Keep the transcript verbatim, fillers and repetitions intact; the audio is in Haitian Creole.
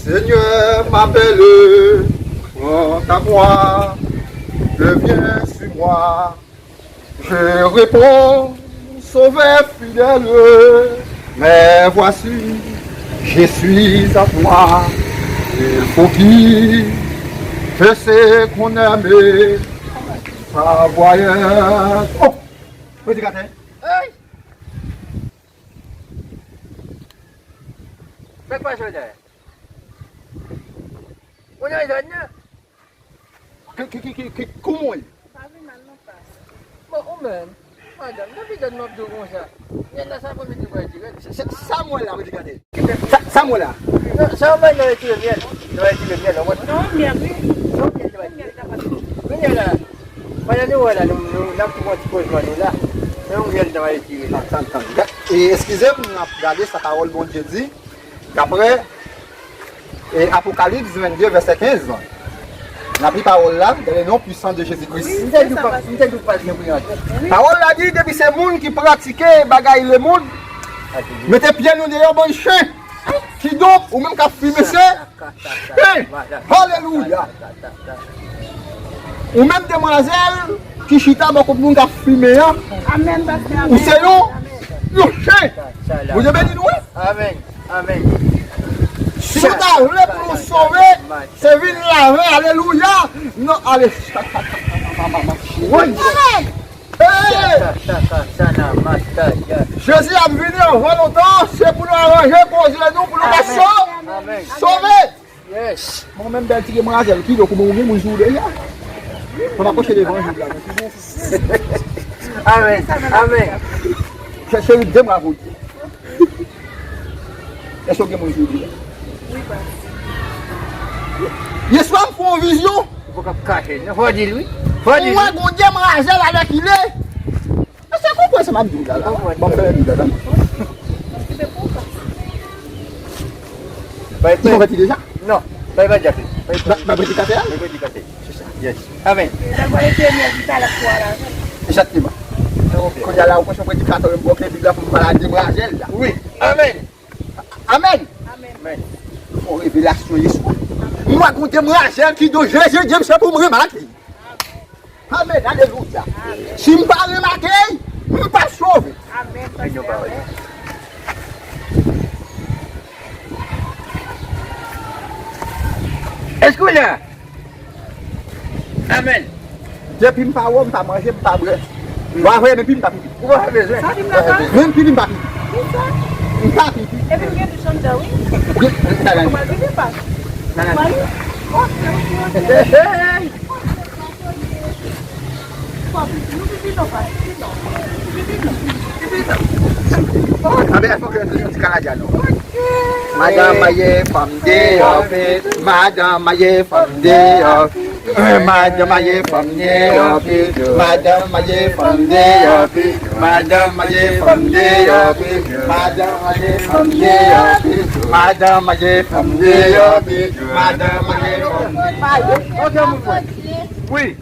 Seigneur m'appelle, prends ta croix, reviens sur moi. Je réponds, Sauveur fidèle, me voici, je suis à toi. Il faut qui je sais qu'on aime sa voyage. Oh! Predikatè. Hey! Fè kwa jodi a? Ou nan zòn nan? Ki, ki, ki, ki, ki, kouman w ye? Pa vin mal non, pas. Bon, ou menm, madanm, depi zòn m ap di w konsa. Myèl la, sa pran mete pou retire. Sa, sa, sa m wè la, predikatè. Sa, sa m wè la. Non, sa w wè nan retire myèl. Nan retire myèl, ou konprann? Non, myèl, wi. Non, myèl, myèl, ta pa. Kounye a la, pandan nou wè la, nou, nou, n ap pran ti pozman nou la. Men yon myèl nan retire. Tann, tann, tann. E, eskize m, n ap gade sa pawòl Bondye di. Daprè, e, Apokalips vennde, vèsè kenz, n ap li pawòl la, dans le nom puissant de Jésus-Christ. M te di w pa, m te di w pa t gen pou yon. Pawòl la di, depi se moun ki pratike bagay lemonn, mete pye nou deyò, bann chen. Kidonk, ou menm k ap fimen, se chen. Alelouya. Ou menm demwazèl ki chita bò kot moun k ap fimen an, ou se yon, yon chen. Bondye beni nou, wi. Amèn. Amèn. Si nou ta vle pou nou sove, se vin lave, alelouya. Non, ale. Hey! Jezi ap vini anvan lontan, se pou nou aranje koze nou, pou nou ka sove. Sove. Yes. Mwen menm bèl ti demwazèl, kidonk ou gen moun sou ou deja. Fò n apwoche levanjil la. Amèn. Amèn. Chèche demwazèl. Èske w gen moun sou ou deja? Wi, pas. Yèswa m fè yon vizyon. Ou pa ka kache, non, fò w di l, wi. Fò w di l, wi. Mwen gon demwazèl avèk li. Èske w konprann sa m ap di w la, la? Ban m fè lè li la, la. Li konvèti deja? Non, bay predikatè a. Bay predikatè a? Bay predikatè. Se sa. Yes. Amèn. Egzakteman. Kounye a la, ou panse predikatè, ou menm bòkè Bib la pou m pale a demwazèl la. Wi. Amèn. Amèn. Amèn. Fè yon revelasyon yèswa. Mwen gon demwazèl ki do Jezi di m se pou m remake. Amèn, alelouya. Si m pa remake, m pa sove. Amèn, pastè. Èske w la? Amèn. Depi m pa wè w, m pa manje, m pa bwè. Ou pa vle menm pipi, m pa pipi. Ou pa bezwen. Sa pipi la pa? Menm pipi, m pa pipi. Kisa? M pa pipi. Epi m gen douch anndan, wi. Ou pral pipi, pa? Nan, nan. Mari? Ok, ok, ok. Hey, hey. Anben, fòk yo ti kanaja non. Madanm maye fanm deyò vit. Madanm maye fanm deyò vit. Madanm maye fanm deyò vit. Madanm maye fanm deyò vit. Madanm maye fanm deyò vit. Madanm maye fanm deyò vit. Madanm maye fanm deyò vit. Madanm maye fanm deyò vit. Ok, mon frè. Wi.